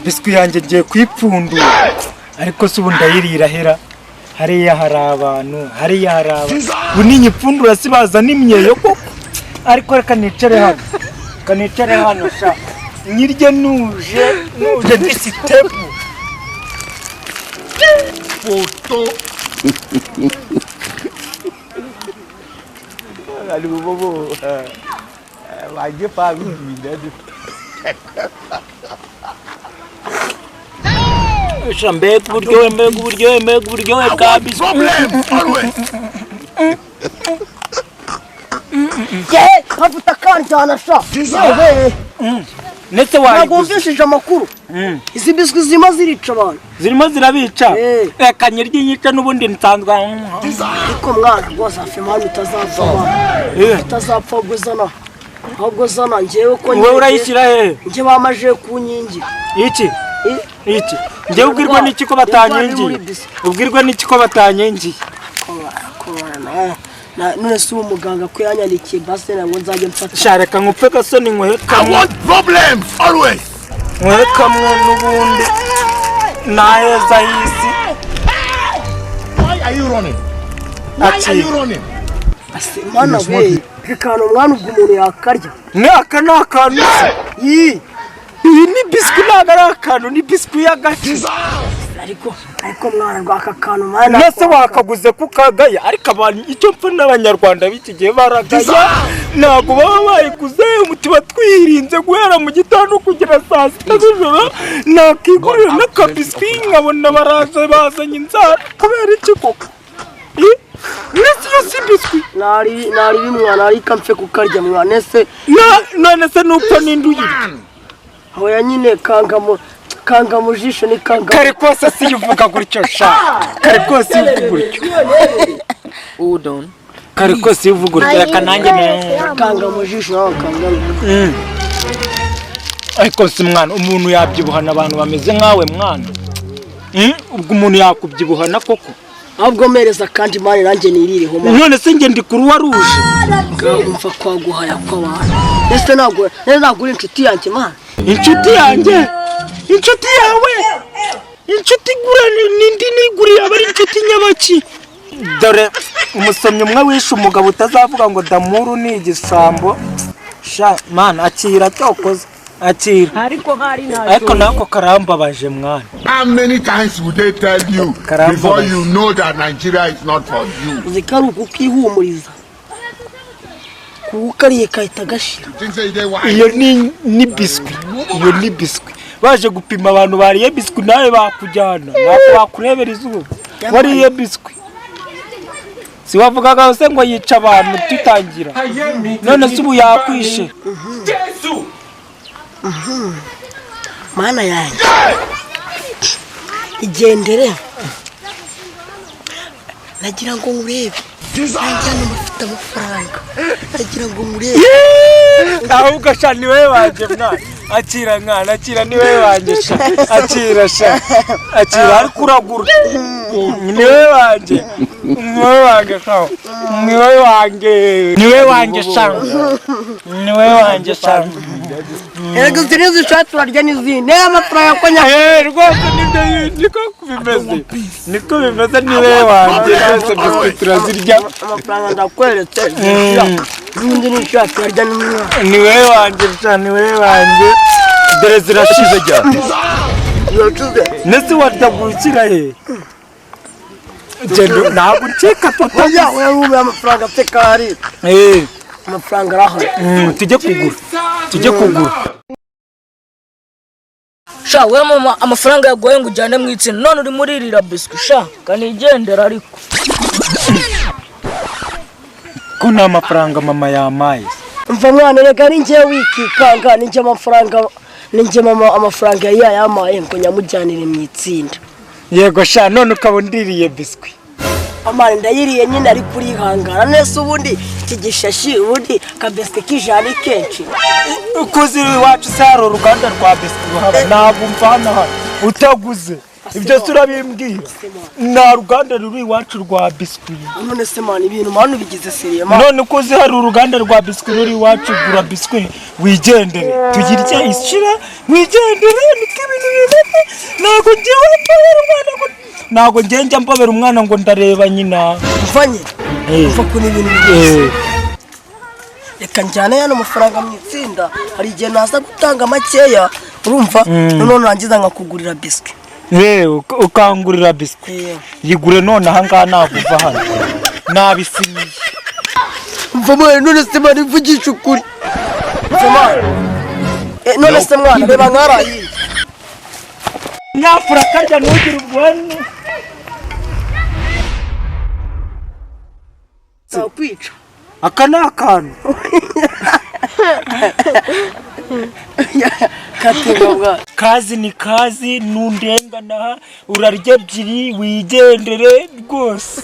Biswi yanjye ngiye kuyipfundura, ariko se ubu ndayirira hera? Hariya hari abantu, hariya hari abantu. Ubu ninyipfundura si bazana imyeyo koko? Ariko reka nicare hano, reka nicare hano sha, nyirye nuje nuje, ndi stable. Photo. Alibobo, waje pa gudu. Sha, mbega uburyohe, mbega uburyohe, mbega uburyohe bwa biswi! Problems always. Yeee, havuta kanjyana sha! Yewe! Ndetse Ntabwo wayiguze? Wumvishije amakuru? Izi biswi zirimo zirica abantu. Zirimo zirabica? Eh. Reka nyirye nyica, n'ubundi nsanzwe. Ariko mwana, rwose hafi mwana utazapfa mwana. Utazapfa, ahubwo zana, ahubwo zana njyewe ko Wowe urayishyira hehe? Njye bamaje kunkingira. Iki? Eh? Iki? Njyewe ubwirwa n'iki ko batankingiye? Ubwirwa n'iki ko batankingiye? None se uwo muganga ko yanyandikiye basi ntabwo nzajya mfata? Sha, reka nkupfe gasoni, nkwehe I kamwe. want problems always. Nkwehe kamwe, n'ubundi naheza h'isi. Why are you running? Why are Akira. you running? Ase mwana we, akantu mwana, ubwo umuntu yakarya? Ni aka ni akantu se? Ii. Iyi ni biswi, ntabwo ari akantu, ni biswi y'agace. Ariko mwana rwa aka kantu mwana. Mbese wakaguze kukagaya? Ariko abantu, icyo mpfa n'Abanyarwanda b'iki gihe baragaya, ntabwo baba bayiguze. Tuba twirinze guhera mu gitondo kugera saa 6 z'ijoro, nakigurira n'akabiswi nkabona baraje bazanye inzara. Kubera iki koko? Ndetse iyo si biswi. Nari bimwana, ariko mfe kukarya mwana ese. None se nupfa n'indi uyirya? Hoya nyine, kanga mu jisho ni kanga. Kare kose si uvuga gutyo sha, kare kose iyo uvuga gutyo. Hold on. Kare kose iyo uvuga gutyo, reka nanjye Kanga mu jisho nawe kanga mu Ariko si mwana, umuntu yabyibuhana abantu bameze nkawe mwana? Ubwo umuntu yakubyibuhana koko? Ahubwo mpereza kandi mani, nanjye nirireho mani. None se njye ndi Croix Rouge? Umva, kwaguhaya kw'abantu ese ntabwo uri inshuti yanjye mani? Inshuti yanjye? Inshuti yawe? Inshuti igura n'indi niguriye aba ari inshuti nyabaki? Dore umusomyi umwe wishe umugabo, utazavuga ngo Damuru ni igisambo sha. Mana, akira, cyokoze akira. Ariko hari nta Ariko nako karambabaje mwana. How many times would they tell you Karamba. before you know that Nigeria is not for you? Uzi ko ari ukukihumuriza, kuko kariye kahita gashira. You think say they wise? Iyo ni biswi, iyo ni biswi. Baje gupima abantu bariye biswi, nawe bakujyana, ntabwo bakurebera izuba wariye biswi. Si wavugaga se ngo yica abantu tutangira? None se ubu yakwishe? Mana yanjye, igendere, nagira ngo nkurebe nanjye hano mufite amafaranga, nagira ngo nkurebe. Ahubwo sha, ni wowe wanjye mwana, akira mwana, akira, ni wowe wanjye sha, akira sha, akira. Ariko uragura, ni wowe wanjye, ni wowe wanjye sha, ni wowe wanjye, ni wowe wanjye sha, ni wowe wanjye sha. Erega izi nizo ushatse urarya n'izindi, niyo amafaranga ko nya Eh, rwose nibyo, niko bimeze, niko bimeze, ni wowe wanjye rwose, biswi turazirya. Amafaranga ndakweretse zishira, n'undi nishatse urarya n'umwana. Ni wowe wanjye sha, ni wowe wanjye, dore zirashize. Ziracuze. Ndetse warya he? Genda, ntabwo ucika tuta. Oya oya, ubu amafaranga afite kahari. Amafaranga arahari. Tujye kugura, tujye kugura. Sha we mama, amafaranga yaguhaye ngo ujyane mu itsinda, none urimo uririra biswi sha, kanigendera ariko. Ko nta mafaranga mama yampaye? Mva mwana, reka ni njyewe wikikanga, ni njye amafaranga, ni njye mama amafaranga yari yayampaye ngo nyamujyanire mu itsinda. Yego sha, none ukaba undiriye biswi? Amana ndayiriye nyine, ariko urihangana nese ubundi iki gishashi, ubundi kabesike k'ijana ni kenshi. Ukuze iwacu se hari uruganda rwa biswi ruhaba? Ntabwo mvana hano utaguze. Ibyo se urabimbwira? Nta ruganda ruri iwacu rwa biswi. None se man, ibintu man ubigize sérieux, man? None uko uzi hari uruganda rwa biswi ruri iwacu, gura biswi wigendere, tugirye ishira wigendere. Niko ibintu bimeze. Ntabwo ngewe mbabera umwana ngo, ntabwo ngewe njya mbabera umwana ngo ndareba nyina. Mvanye mva ukuntu ibintu bimeze. Reka njyane yano mafaranga mu itsinda, hari igihe naza gutanga makeya, urumva, noneho narangiza nkakugurira biswi. Ukangurira biswi? Yigure none ahangaha, ntabwo uva hano, nabisinyiye. Mva mwana, none se mwana, mvugisha ukuri. Mva mwana. None se mwana, reba nkarahiye. Nyafura karya, ntugire ubwonko. Kwica. Aka ni akantu. Katenga mwana. Kazi ni kazi, nundengana urarya ebyiri wigendere rwose.